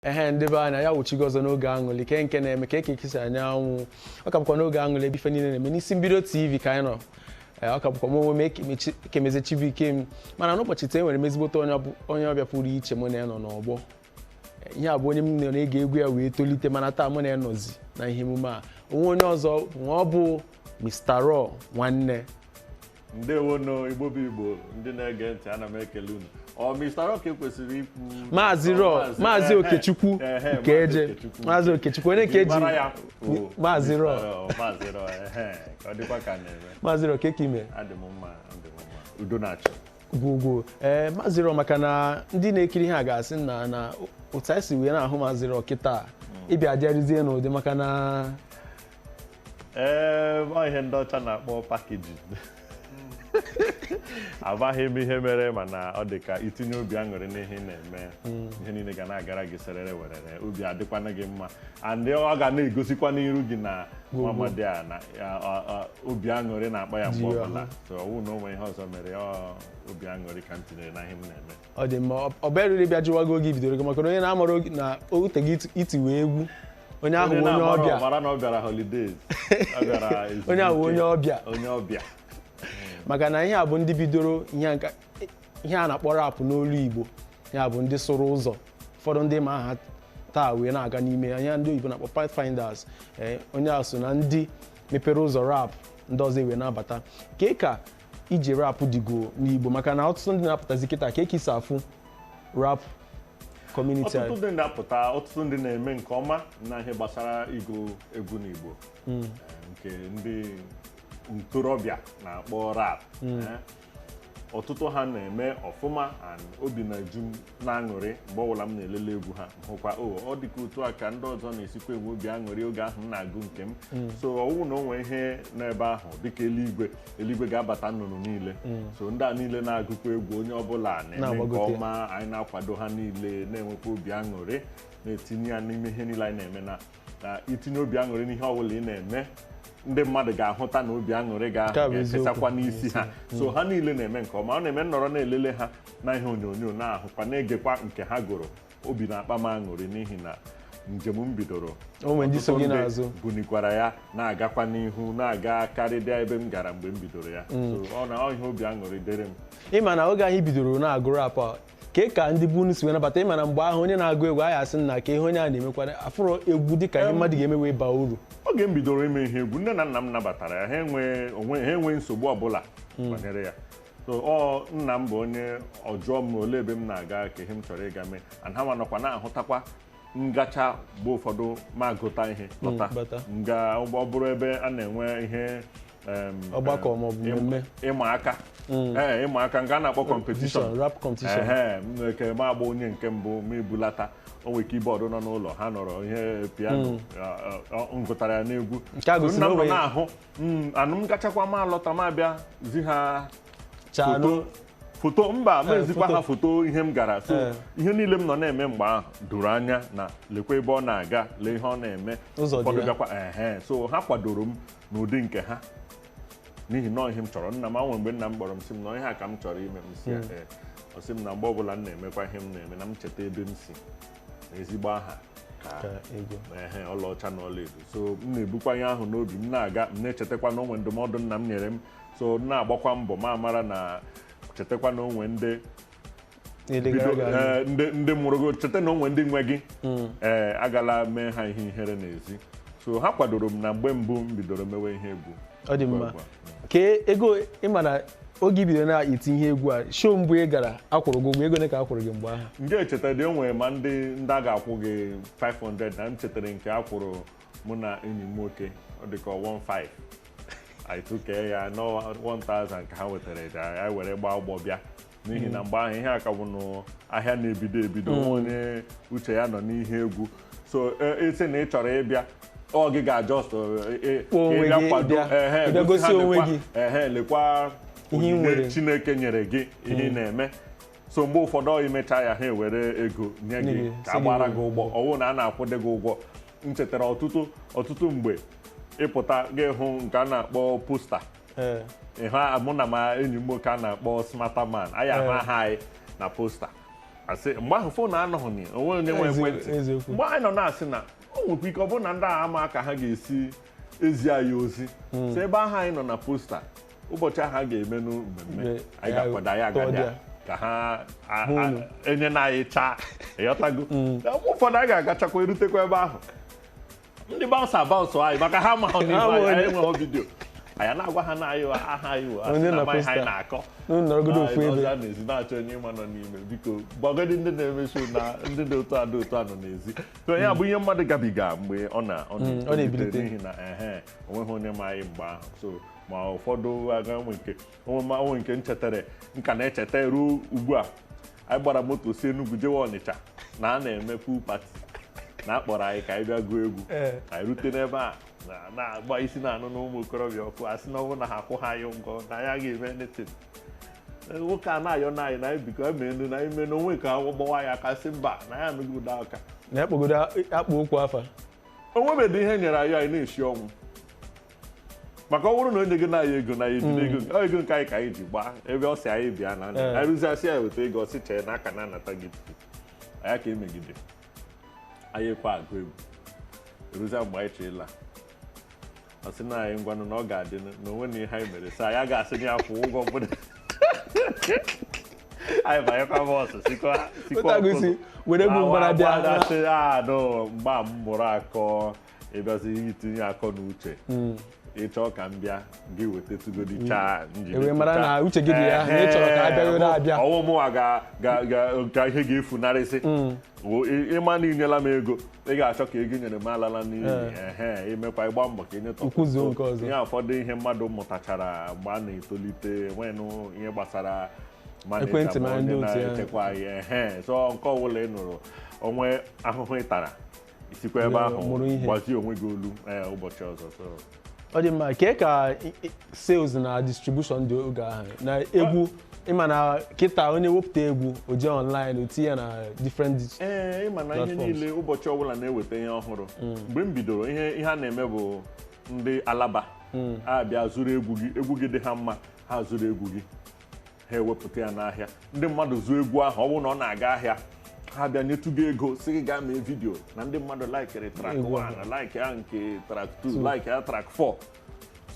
Ehe, ndị be anya ya wuchigo ọzọ n'oge aṅụli ke nke na-eme ka eke kesa anyanwụ. Ọ ka bụkwa n'oge aṅụli ebe ife niile na-eme n'isi mbido TV ka anyị nọ. Ee, ọ ka bụkwa m onwe m Ekemeze Chibuike m, mana n'ụbọchị taa enwere m ezigbote onye ọbịa pụrụ iche mụ na ya nọ n'ọgbọ. Ihe a bụ onye m nọ na-ege egwu ya wee tolite, mana taa mụ na ya nọzi na ihe emume a onwe onye ọzọ bụ ọ bụ Mr. Raw nwanne. Ndewono, Igbo bụ Igbo, ndị na-ege ntị, ana m ekele unu. Ọ Mr. Raw ka ekwesịrị ikwu? Maazị Raw, Maazị Okechukwu Ukeje. Maazị Okechukwu onye nke eji Mara ya bụ Maazị Mr. Raw. Raw, Maazị Raw, ehe, ka ọ dịkwa ka na-eme. Maazị Raw, keke ime? Adị m mma, adị m mma, udo na-achị. Gwugwu. Ee, Maazị Raw, maka na ndị na-ekiri ha ga-asị na otu anyị si wee na-ahụ Maazị Raw kịta ịbịa dịarịzie n'ụdị maka na Ee, ọ ihe ndị ọcha na-akpọ packaging. Amaghị m ihe mere, mana ọ dị ka itinye obi aṅụrị n'ihe ị na-eme, ihe niile ga na-agara gị serere werere, obi adịkwana gị mma, and ọ ga na-egosikwa n'iru gị na nwa amadi a na obi aṅụrị na-akpa ya mgbe Ji ya ọbụla. ahụ. So ọwụ na o nwere ihe ọzọ mere ọ obi aṅụrị ka m tinyere na ihe m na-eme. Ọ dị mma. Ọ bịarịrị bịa jụwago oge bidoro gị, maka na onye na-amara oge na ote gị itiwe egwu, onye ahụ bụ onye na-amara ọbịa. Mara na ọ bịara holidays, ọ bịara Onye ahụ bụ onye ezumike. ọbịa. Onye ọbịa. Maka na ihe a bụ ndị bidoro ihe ihe a na-akpọ rap n'olu Igbo, ya bụ ndị sụrụ ụzọ ụfọdụ ndị ma aha taa wee na-aga n'ime ya, ihe ndị oyibo na-akpọ pathfinders. Ee, onye a so na ndị mepere ụzọ rap ndị ọzọ wee na-abata. Kee ka iji rap dịgo n'Igbo, maka na ọtụtụ ndị na-apụtazi kịta, ka esi afụ rap community Ọtụtụ anyị? ndị na-apụta, ọtụtụ ndị na-eme nke ọma na ihe gbasara ịgụ egwu n'Igbo, nke ndị ntorobịa na-akpọ rap. Ọtụtụ ha na-eme ọfụma and obi na-eju m na-aṅụrị mgbe ọbụla m na-elele egwu ha, m hụkwa o ọ dịka otu a ka ndị ọzọ na-esikwa enwe obi aṅụrị oge ahụ m na-agụ nke m. So ọwụ na o nwee ihe n'ebe ahụ dịka eluigwe, eluigwe ga-abata nnụnụ niile. So ndị a niile na-agụkwa egwu, onye ọbụla na-eme nke Na-agbagote. ọma, anyị na-akwado ha niile, na-enwekwa obi aṅụrị, na-etinye ya n'ime ihe niile anyị na-eme, na itinye obi aṅụrị n'ihe ọbụla ị na-eme, ndị mmadụ ga-ahụta na obi aṅụrị Nke a bụ ga-efesakwa eziokwu. n'isi ha. So ha niile na-eme nke ọma. Ọ na-eme nnọrọ na-elele ha na ihe onyonyo, na-ahụkwa, na-egekwa nke ha gụrụ, obi na-akpa m aṅụrị n'ihi na njem m bidoro, O nwere ndị so ọtụtụ gị ndị n'azụ. bunikwara ya na-agakwa n'ihu, na-aga karịa ebe m gara mgbe m bidoro ya. So ọ na ọ ihe obi aṅụrị dịrị m. Ịma na oge anyị bidoro na-agụ rap a, kee ka ndị bụ unu si wee nabata? Ịma na mgbe ahụ onye na-agụ egwu anyị asị nna ka ihe onye a na-emekwa afụrụ egwu dịka ihe mmadụ ga-eme wee baa uru. Oge m bidoro ime ihe egwu, nne na nna m nabatara ya, ha enwe onwe ha enwe nsogbu ọbụla banyere ya. So ọ nna m bụ onye ọjụọ m ole ebe m na-aga, ka ihe m chọrọ ịga mee, and ha nọkwa na-ahụtakwa ngacha mgbe ụfọdụ ma gụta ihe lọta. Bata. Nga ọ bụrụ ebe a na-enwe ihe Ọgbakọ maọbụ mmemme. Ịma aka, ee, ịma aka nke a na-akpọ competition. Rap competition. Ehe, m nwere ike ma agba onye nke mbụ, ma ebulata o nwere keyboard nọ n'ụlọ ha, nọrọ ihe piano m gụtara ya n'egwu. Nke a gosiri Nna m na o nọ nwere- na-ahụ anụ m gachakwa, ma alọta, ma abịa zi ha Chaanụ. foto, foto mba ma Eh, ezikwa foto. ha foto ihe m gara. So ihe niile m nọ na-eme mgbe ahụ doro anya na lekwa ebe ọ na-aga, lee ihe ọ na-eme. Ụzọ dị Ụfọdụ ya. bịakwa, ehe, so ha kwadoro m n'ụdị nke ha n'ihi na ọ ihe m chọrọ. Nna m anwe mgbe nna m kpọrọ m sị m na ihe a ka m chọrọ ime, m si ya ee. Ọ sị m na mgbe ọbụla m na-emekwa ihe m na-eme, na m cheta ebe m si na ezigbo aha ka Ka ego. Ehe, ọlaọcha na ọlaedo. So m na-ebukwa ihe ahụ n'obi m na-aga, m na-echetakwa na onwe ndụmọdụ nna m nyere m. So m na-agbakwa mbọ ma mara na chetakwa na onwe ndị Na-elegara bido gị anya. ee, ndị mụrụ gị, cheta na onwe ndị nwe gị, ee, agala mee ha ihe ihere n'ezi. So ha kwadoro m na mgbe mbụ m bidoro mewe ihe egwu. Ọ dị mma. Ugbu a. Kee ego, ịma na oge i bidoro na-eti ihe egwu a, show mbụ ị gara akwụrụ gị ụgwọ, ego ole ka akwụrụ gị mgbe ahụ? Nke echetara dị, o nwere ma ndị a ga-akwụ gị 500, na m chetara nke a kwụrụ mụ na enyi m nwoke, ọ dị ka 15, anyị tụkee ya nọ 1000 ka ha wetara ya, anyị were gbaa ụgbọ bịa, n'ihi na mgbe ahụ ihe a ka bụ n'ahịa na-ebido ebido, nwa onye uche ya nọ n'ihe egwu. So esi na ị chọrọ ịbịa, ọ gị ga-ajọst Kpọọ onwe gị, bịa. Bịa gosi onwe gị. Ehe, lekwa Ihe ị onyinye nwere. Chineke nyere gị, ihe ị na-eme. So mgbe ụfọdụ ọ imecha ya, ha ewere ego nye Nye gị gị, ka sị a gị gbara were. gị ụgbọ. Ọwụ na a na-akwụde gị ụgwọ. M chetara ọtụtụ ọtụtụ mgbe ịpụta gị hụ nke a na-akpọ poster, ịhụ mụ na ma enyi m nwoke a na-akpọ Smarter Man, anyị ahụ aha anyị na poster. Asị mgbe ahụ phone anọghị na onwe onye nwe ekwentị. Eziokwu. Mgbe anyị nọ na-asị na o nwekwa ike ọ bụrụ na ndị agha ama ka ha ga-esi ezi anyị ozi, si ebe ahụ anyị nọ na poster, ụbọchị ahụ a ga-emenụ mmemme, anyị ga-akwado, anyị tụọ agadi dị ya. Ka ha Hụ unu. enye na anyị chaa, ịghọtago? Na mgbe ụfọdụ anyị ga-agachakwa erutekwa ebe ahụ, ndị bouncer bounce anyị maka ha amaghị n'ihu Ha anyị. amaghị. Anyị enweghị video, anyị na-agwa ha na anyị aha anyị wụ asị Onye na na amaghị anyị poster. na-akọ. Unu nọrọgodo ofu Anyị ebe. nọzi n'ezi na-achọ onye ịma nọ n'ime, biko gbagodi ndị na-eme show na ndị dị otu a dị otu a nọ n'ezi. So ya bụ ihe mmadụ gabiga mgbe ọ ọ na-ebilite. N'ihi na ehe, onweghị onye ma anyị mgbe ahụ. So ma ụfọdụ aga onwe nke onwe ma onwe nke nchetere nka na-echeta ruo ugbu a, anyị gbara moto si Enugu jewe Ọnịcha na a na-eme pool party na akpọrọ anyị ka anyị bịa gụọ egwu. Anyị rute n'ebe a na-agba isi na-anụ na ụmụ okorobịa ọkụ asị na ọ bụrụ na ha akwụ ha anyị ụgwọ na ya ga-eme anything. Nwoke a na-ayọ na anyị na anyị biko emenu na anyị mee onwe ka ọ gbawa ya aka, sị mba, na ya anụghị ụda aka. Na ekpogodo akpa okwu afa. O nwebeghị ihe nyere anyị, anyị na-esi ọnwụ maka ọ bụrụ na onye gị na-anyị ego na anyị ejide ego, ọ ego nke anyị ka anyị ji gbaa ebe ọ sị anyị bịa na anyị rụzi, asị ya weta ego, ọ sị chee n'aka na-anata gị tupu anyị ka emegide anyị ekwe agụ egwu. Eruzie mgbe anyị chịla, ọ sị na anyị ngwanụ na ọ ga-adị na onwe na ihe anyị mere sị anyị ga-asị na ya kwụ ụgwọ ọbụla anyị banyekwa bọọsụ sikwa Otu agụ si were egwu mgbara bịa. Asị anụ mgba m mụrụ akọ ịbịazi itinye akọ na uche, ịchọọ ka m bịa gị wetatugodi chaa njide. E wee mara na uche gị dị ya, na ị chọrọ ka a bịa na-abịa. Ọwụ mụnwa ga ihe ga-efunarịsị. Ịma na inyela m ego, ị ga-achọ ka ego i nyere m alala n'iyi. Ehe, imekwa ịgba mbọ ka enye. Ukwuzuo nke ọzọ. Ihe ụfọdụ ihe mmadụ mụtachara mgbe a na-etolite nwenụ ihe gbasara manager Ekwentị ma ma ndị onye otu ya. na-echekwa anyị. Ehe, so nke ọbụla ị nụrụ onwe ahụhụ ị tara, isikwa ebe ahụ mụrụ ihe. Gbazie onwe gị olu ee ụbọchị ọzọ, so Ọ dị mma. Kee ka sales na distribution dị oge ahụ na egwu? Ịma na kịta onye wepụta egwu, o jee online, o tinye ya na different Ee, ịma na ihe platforms. niile ụbọchị ọbụla na-eweta ihe ọhụrụ. Mgbe m bidoro ihe, ihe a na-eme bụ ndị alaba a bịa zụrụ egwu gị, egwu gị dị ha mma, ha zụrụ egwu gị, ha ewepụta ya n'ahịa, ndị mmadụ zụọ egwu ahụ. ọ bụrụ na ọ na-aga ahịa, ha bịa nyetụ gị ego, sị gị gaa mee video na ndị mmadụ likeri track Egwu 1, like ya nke track 2, like ya track 4.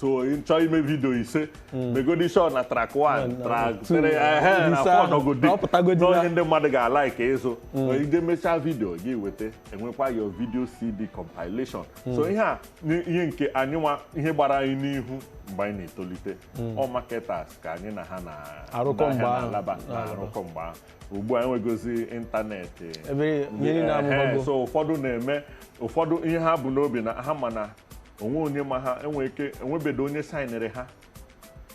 So ị chọọ ime video ise, megodi show na track 1, na track two, 3, ehe, na ise 4 ahụ, nọgodi na ọ pụtagodi n'onye ndị mmadụ ga-alike ịzụ. Ide mechaa video gị weta, enwekwa your video CD compilation. So ihe a ihe nke anyị nwa, ihe gbara anyị n'ihu mgbe anyị na-etolite, ọ marketers ka anyị na ha na Arụkọ ndị ahịa mgbe ahụ. na-alaba na-arụkọ mgbe ahụ. Ugbu a enwegozi ịntanetị. Ebe ihe niile amụbago. So ụfọdụ na-eme ụfọdụ ihe ha bụ n'obi na ha ma na onwe onye ma ha enwe ike enwebedo onye signịrị ha,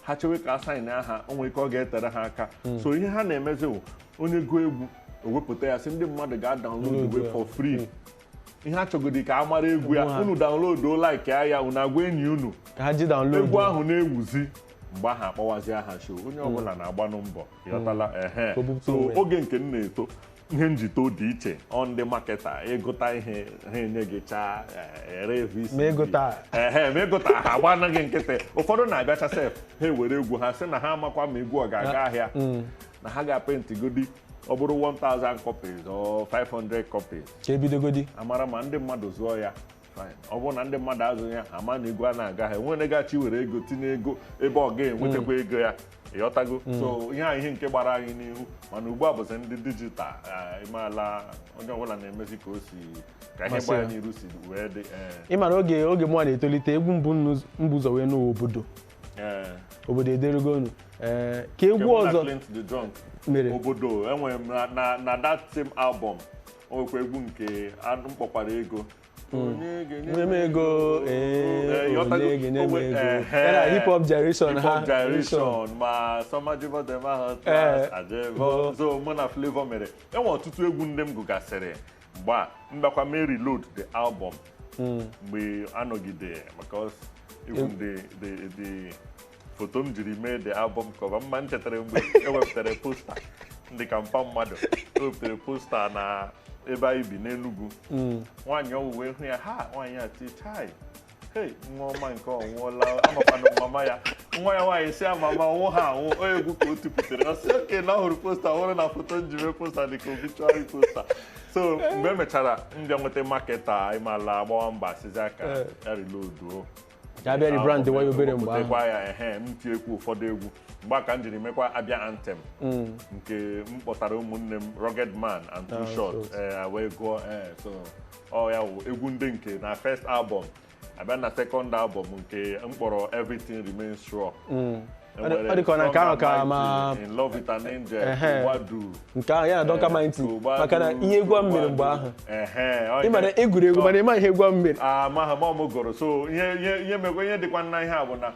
ha chewe ka a sign aha, onwe ike ọ ga-etere ha aka. So ihe ha na-emezi bụ onye gụọ egwu, o wepụta ya, sị ndị mmadụ ga-adownload Download we ya. for free. Ihe a chọgodi ka a mara egwu ya. Egwu ha. Unu download like ya, unu agwa enyi unu ka ha ji download. Egwu ahụ na-ewuzi, mgbe ahụ akpọwazi aha show, onye ọbụla na-agbanụ mbọ, ịghọtala? Ehe. Ka o bupụta So onwe ya. oge nke m na-eto, ihe njito dị iche. Ọ ndị marketer ịgụta ihe ha enye gị chaa, ere VCD. Ma ịgụta. Ehe, ma ịgụta, ha agbana gị nkịtị. Ụfọdụ na-abịacha sef, ha ewere egwu ha sị na ha amakwa ma egwu ọ ga-aga ahịa, na ha ga-apentịgodi ọ bụrụ 1000 copies or 500 copies ka ebidogodi. Amara ma ndị mmadụ zụọ ya, fine. Ọ bụrụ na ndị mmadụ azụ ya, ama na egwu a na-aga, ha enwere gachi were ego tinye ego ebe ọ ga-enwetakwa ego ya, ịghọtago? So ihe a ihe nke gbara anyị n'ihu, mana ugbu a bụzi ndị digital ịmaala onye ọbụla na-emezi ka o si ka ihe Masị gbara ya. n'iru si wee dị ee. Ị mara oge mụnwa na-etolite, egwu mbụ mbụ ụzọ wee n'ụwa obodo obodo ederogonu ee ka egwu Nke mụ na ọzọ Clint the Drunk mere. Obodo enwere m na that same album, o nwekwa egwu nke anụ mkpọkwara ego. Onye ga-enye nye m ego ee. Ịghọtago? Onye ga-enye m ego. Ehe. Ya na hip hop generation Hip ha hop generation ma Sọma Jibodema ha Ajebo. So mụ na Flavour mere enwe ọtụtụ egwu ndị m gụgasịrị mgbe a mbakwa mee reload the album mgbe anọgide, because even the foto m jiri mee the album cover mma m chetara mgbe ewepụtara poster ndị ka mpa mmadụ ewepụtara poster na ebe anyị bi n'Enugu, nwaanyị ọwụ wee hụ ya, ha nwaanyị a ti chai, hey, nwa ọma nke ọ nwụọla, amakwanụ mama ya. Nwa ya nwaanyị si ama ma ọnwụ ha anwụ, onye egwu ka o tipụtara. Ọ sị oke na ọ hụrụ poster, hụrụ na foto njime poster dị ka obituary poster. So mgbe e mechara, m bịa nweta marketer, ịmala agbawa mba, sizi aka ya reloaduo. Ka a bịa rebrand wa ya obere mgbe ahụ. Wepụtakwa ya, ehe, m tinyekwu ụfọdụ egwu. Mgbe a ka m jiri mekwa Abia Anthem, nke m kpọtara ụmụnne m Rugged Man and Too Ah, Short. Short. Ee, wee gụọ. Ee, so ọ ya wụ egwu ndị nke na first album. Abịa na second album nke m kpọrọ Everything Remains Raw. Ọ dị ka ọ na nke ahụ ka ma In Love with an Angel. Ehe. Wadu. Nke ahụ ya na Duncan Mighty, maka na ihe egwu ahụ mere mgbe ahụ. Ehe, ọ Ị mara egwuregwu, mana ịma ihe egwu ahụ mere. Amaghị m, ọ m gụrụ. So ihe mekwa, ihe dịkwa nna ihe a bụ na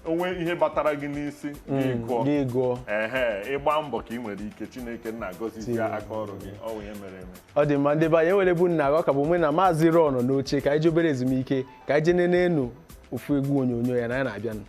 onwe ihe batara gị n'isi, gị gụọ. Gị gụọ. Ehe, ịgba mbọ ka ị nwere ike, Chineke nna agọzizi aka ọrụ gị. Ọ bụ ihe mere eme. Ọ dị mma, ndị be anyị, enwere bụ nna ọ ka bụ mụ na Maazị Ron nọ n'oche. Ka anyị jee obere ezumike, ka anyị jee nene enu ofu egwu onyonyo ya na anyị na-abịanụ.